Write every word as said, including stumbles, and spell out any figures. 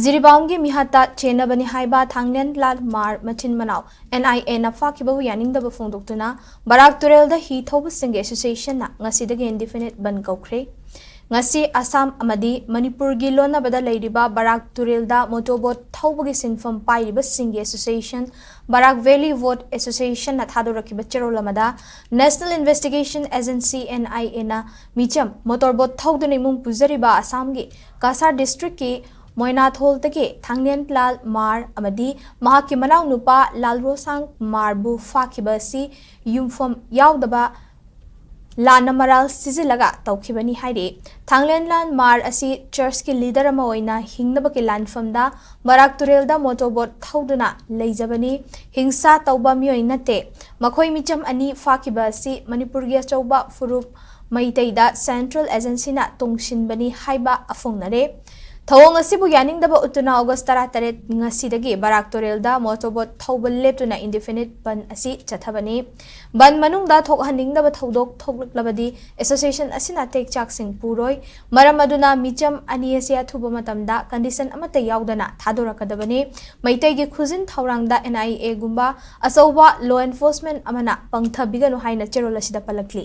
ꯖꯤꯔꯤꯕꯥꯝꯒꯤ ꯃꯤꯍꯥꯠꯇ ꯆꯦꯟꯅꯕꯅꯤ ꯍꯥꯏꯕ ꯊꯥꯡꯂꯦꯟ ꯂꯥꯜ ꯃꯥꯔ ꯃꯆꯤꯟ ꯃꯅꯥꯎ ꯑꯦꯟ ꯑꯥꯏ ꯑꯦꯅ ꯐꯥꯈꯤꯕꯕꯨ ꯌꯥꯅꯤꯡꯗꯕ ꯐꯣꯡꯗꯣꯛꯇꯨꯅ ꯕꯔꯥꯛ ꯇꯨꯔꯦꯜꯗ ꯍꯤ ꯊꯧꯕꯁꯤꯡꯒꯤ ꯑꯦꯁꯣꯁꯤꯌꯦꯁꯟꯅ ꯉꯁꯤꯗꯒꯤ ꯏꯟꯗꯤꯐꯤꯅꯤꯠ ꯕꯟ ꯀꯧꯈ꯭ꯔꯦ꯫ ꯉꯁꯤ ꯑꯁꯥꯝ ꯑꯃꯗꯤ ꯃꯅꯤꯄꯨꯔꯒꯤ ꯂꯣꯟꯅꯕꯗ ꯂꯩꯔꯤꯕ ꯕꯔꯥꯛ ꯇꯨꯔꯦꯜꯗ ꯃꯣꯇꯣꯔꯕꯣꯠ ꯊꯧꯕꯒꯤ ꯁꯤꯟꯐꯝ ꯄꯥꯏꯔꯤꯕꯁꯤꯡꯒꯤ ꯑꯦꯁꯣꯁꯤꯌꯦꯁꯟ ꯕꯔꯥꯛ ꯚꯦꯂꯤ ꯕꯣꯠ ꯑꯦꯁꯣꯁꯤꯌꯦꯁꯟꯅ ꯊꯥꯗꯣꯔꯛꯈꯤꯕ ꯆꯦꯔꯣꯜ ꯑꯃꯗ ꯅꯦꯁꯅꯦꯜ ꯏꯟꯚꯦꯁꯇꯤꯒꯦꯁꯟ ꯑꯦꯖꯦꯟꯁꯤ ꯑꯦꯟ ꯑꯥꯏ ꯑꯦꯅ ꯃꯤꯆꯝ ꯃꯣꯇꯣꯔꯕꯣꯠ ꯊꯧꯗꯨꯅ ꯏꯃꯨꯡ ꯄꯨꯖꯔꯤꯕ ꯑꯁꯥꯝꯒꯤ ꯀꯁꯥꯔ ꯗꯤꯁꯇ꯭ꯔꯤꯛꯀꯤ ꯃꯣꯏꯅꯥꯊꯣꯜꯗꯒꯤ ꯊꯥꯡꯂꯦꯟ ꯂꯥꯜ ꯃꯥꯔ ꯑꯃꯗꯤ ꯃꯍꯥꯛꯀꯤ ꯃꯅꯥꯎꯅꯨꯄꯥ ꯂꯥꯜ ꯔꯣꯁꯥꯡ ꯃꯥꯔꯕꯨ ꯐꯥꯈꯤꯕ ꯑꯁꯤ ꯌꯨꯝꯐꯝ ꯌꯥꯎꯗꯕ ꯂꯥꯟꯅ ꯃꯔꯥꯜ ꯁꯤꯖꯤꯜꯂꯒ ꯇꯧꯈꯤꯕꯅꯤ ꯍꯥꯏꯔꯤ꯫ ꯊꯥꯡꯂꯦꯟ ꯂꯥꯜ ꯃꯥꯔ ꯑꯁꯤ ꯆꯔꯆꯀꯤ ꯂꯤꯗꯔ ꯑꯃ ꯑꯣꯏꯅ ꯍꯤꯡꯅꯕꯒꯤ ꯂꯥꯟꯐꯝꯗ ꯕꯔꯥꯛ ꯇꯨꯔꯦꯜꯗ ꯃꯣꯇꯣꯔꯕꯣꯠ ꯊꯧꯗꯨꯅ ꯂꯩꯖꯕꯅꯤ꯫ ꯍꯤꯡꯁꯥ ꯇꯧꯕ ꯃꯤꯑꯣꯏ ꯅꯠꯇꯦ꯫ ꯃꯈꯣꯏ ꯃꯤꯆꯝ ꯑꯅꯤ ꯐꯥꯈꯤꯕ ꯑꯁꯤ ꯃꯅꯤꯄꯨꯔꯒꯤ ꯑꯆꯧꯕ ꯐꯨꯔꯨꯞ ꯃꯩꯇꯩꯗ ꯁꯦꯟꯇ꯭ꯔꯦꯜ ꯑꯦꯖꯦꯟꯁꯤꯅ ꯇꯨꯡꯁꯤꯟꯕꯅꯤ ꯍꯥꯏꯕ ꯑꯐꯣꯡꯅꯔꯦ꯫ ꯊꯧꯑꯣꯡ ꯑꯁꯤꯕꯨ ꯌꯥꯅꯤꯡꯗꯕ ꯎꯠꯇꯨꯅ ꯑꯣꯒꯁ ꯇꯔꯥꯇꯔꯦꯠ ꯉꯁꯤꯗꯒꯤ ꯕꯔꯥꯛ ꯇꯨꯔꯦꯜꯗ ꯃꯣꯇꯣꯔꯕꯣꯠ ꯊꯧꯕ ꯂꯦꯞꯇꯨꯅ ꯏꯟꯗꯤꯐꯤꯅꯤꯠ ꯕꯟ ꯑꯁꯤ ꯆꯠꯊꯕꯅꯤ꯫ ꯕꯟ ꯃꯅꯨꯡꯗ ꯊꯣꯛꯍꯟꯅꯤꯡꯗꯕ ꯊꯧꯗꯣꯛ ꯊꯣꯛꯂꯛꯂꯕꯗꯤ ꯑꯦꯁꯣꯁꯤꯌꯦꯁꯟ ꯑꯁꯤꯅ ꯇꯦꯛꯆꯥꯛꯁꯤꯡ ꯄꯨꯔꯣꯏ꯫ ꯃꯔꯝ ꯑꯗꯨꯅ ꯃꯤꯆꯝ ꯑꯅꯤ ꯑꯁꯤ ꯑꯊꯨꯕ ꯃꯇꯝꯗ ꯀꯟꯗꯤꯁꯟ ꯑꯃꯠꯇ ꯌꯥꯎꯗꯅ ꯊꯥꯗꯣꯔꯛꯀꯗꯕꯅꯤ꯫ ꯃꯩꯇꯩꯒꯤ ꯈꯨꯖꯤꯟ ꯊꯧꯔꯥꯡꯗ ꯑꯦꯟ ꯑꯥꯏ ꯑꯦꯒꯨꯝꯕ ꯑꯆꯧꯕ ꯂꯣ ꯑꯦꯟꯐꯣꯔꯁꯃꯦꯟ ꯑꯃꯅ ꯄꯪꯊꯕꯤꯒꯅꯨ ꯍꯥꯏꯅ ꯆꯦꯔꯣꯜ ꯑꯁꯤꯗ ꯄꯜꯂꯛꯂꯤ꯫